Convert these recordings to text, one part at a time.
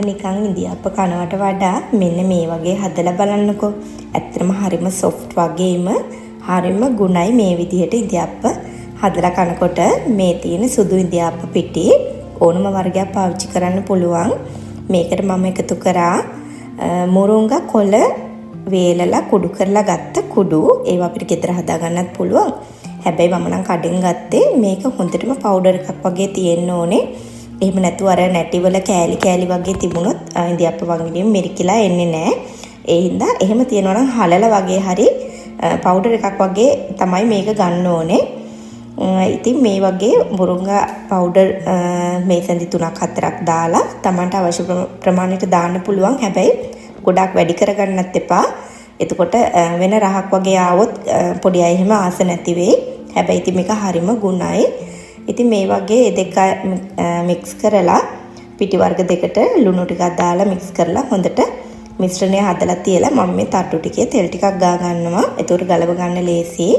නිකන් ඉඳිආප්ප කනවට වඩා මෙන්න මේ වගේ හදලා බලන්නකෝ. ඇත්තටම හරිම සොෆ්ට් වගේම හරිම ගුණයි මේ විදිහට ඉඳිආප්ප හදලා කනකොට. මේ තියෙන සුදු ඉඳිආප්ප පිටි ඕනම වර්ගයක් පාවිච්චි කරන්න පුළුවන්. මේකට මම එකතු කරා මුරුංගා කොළ වේලලා කුඩු කරලා ගත්ත කුඩු. ඒවා අපිට ගෙදර හදා ගන්නත් පුළුවන්. හැබැයි මම නම් කඩෙන් ගත්තේ. මේක හොඳටම පවුඩර් එකක් වගේ තියෙන්න ඕනේ. එහෙම නැතුව අර නැටිවල කෑලි කෑලි වගේ තිබුණොත් ඉඳිආප්ප වංගිනියෙන් මිරිකිලා එන්නේ නෑ. ඒ හින්දා එහෙම තියෙනවා නම් හලලා වගේ හරි පවුඩර් එකක් වගේ තමයි මේක ගන්න ඕනේ. ඉතින් මේ වගේ මුරුංගා පවුඩර් මේ සැඳි තුනක් හතරක් දාලා Tamanට අවශ්‍ය ප්‍රමාණයට දාන්න පුළුවන්. හැබැයි ගොඩක් වැඩි කරගන්නත් එපා. එතකොට වෙන රහක් වගේ ආවොත් පොඩි අය එහෙම ආස නැති වෙයි. හැබැයි ඉතින් මේක හරිම ගුණයි. ඉතින් මේ වගේ මේ දෙක මික්ස් කරලා පිටි වර්ග දෙකට ලුණු ටිකක් දාලා මික්ස් කරලා හොඳට මිශ්‍රණය හදලා තියලා මම මේ තට්ටු ටිකේ තෙල් ටිකක් ගා ගන්නවා. එතකොට ගලව ගන්න ලේසියි.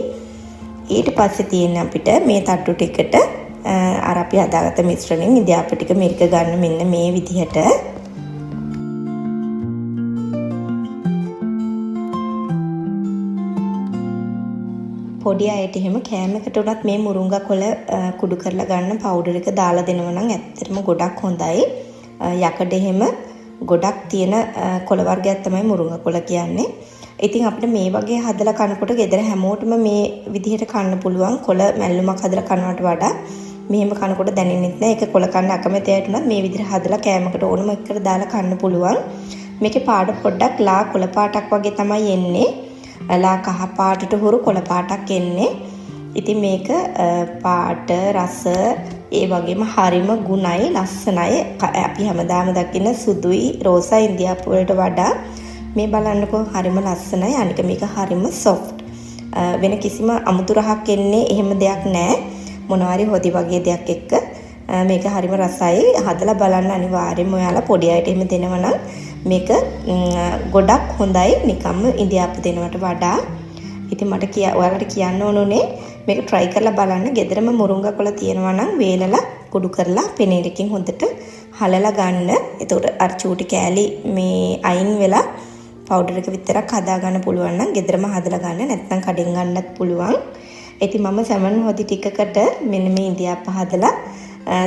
ඊට පස්සේ තියෙන අපිට මේ තට්ටු ටිකට අර අපි හදාගත්ත මිශ්‍රණයෙන් ඉඳිආප්ප ටික මිරික ගන්න මෙන්න මේ විදිහට. පොඩි අයට එහෙම කෑමකට උනත් මේ මුරුංගා කොළ කුඩු කරලා ගන්න පවුඩර් එක දාලා දෙනවා නම් ඇත්තටම ගොඩක් හොඳයි. යකඩ එහෙම ගොඩක් තියෙන කොළ වර්ගයක් තමයි මුරුංගා කොළ කියන්නේ. ඉතින් අපිට මේ වගේ හදලා කනකොට ගෙදර හැමෝටම මේ විදිහට කන්න පුළුවන්. කොළ මැල්ලුමක් හදලා කනවට වඩා මෙහෙම කනකොට දැනෙන්නෙත් නෑ. ඒක කොළ කන්න අකමැති අයට උනත් මේ විදිහට හදලා කෑමකට ඕනම එකකට දාලා කන්න පුළුවන්. මේකේ පාට පොඩ්ඩක් ලා කොළ පාටක් වගේ තමයි එන්නේ. ලා කහ පාටට හුරු කොළ පාටක් එන්නේ. ඉතින් මේක පාට රස ඒ වගේම හරිම ගුණයි ලස්සනයි. අපි හැමදාම දකින සුදුයි රෝසයි ඉන්දියාප්පු වලට වඩා මේ බලන්නකෝ හරිම ලස්සනයි. අනික මේක හරිම සොෆ්ට්. වෙන කිසිම අමුතු රහක් එන්නේ එහෙම දෙයක් නෑ. මොනවා හරි හොදි වගේ දෙයක් එක්ක. මේක හරිම රසයි. හදලා බලන්න අනිවාර්යයෙන්ම ඔයාලා පොඩි අයට එහෙම දෙනවා නම් මේක ගොඩක් හොඳයි නිකම්ම ඉඳිආප්ප දෙනවට වඩා. ඉතින් මට ඔයාලට කියන්න ඕනුනේ මේක try කරලා බලන්න. ගෙදරම මුරුංගා කොළ තියෙනවා නම් වේලලා කුඩු කරලා පෙනේරකින් හොඳට හලලා ගන්න. එතකොට අර චූටි කෑලි මේ අයින් වෙලා පවුඩර් එක විතරක් හදා ගන්න පුළුවන් නම් ගෙදරම හදලා ගන්න, නැත්නම් කඩෙන් ගන්නත් පුළුවන්. ඉතින් මම සැමන් හොදි ටිකකට මෙන්න මේ ඉඳිආප්ප හදලා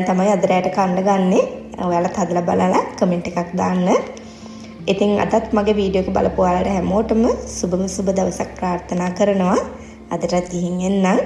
තමයි අද රැට කන්න ගන්නෙ. ඔයාලත් හදලා බලලා කමෙන්ට් එකක් දාන්න. ඉතින් අදත් මගේ වීඩියෝ එක බලපු ඔයාලට හැමෝටම සුබම සුබ දවසක් ප්‍රාර්ථනා කරනවා. අදටත් ගිහින් එන්නම්.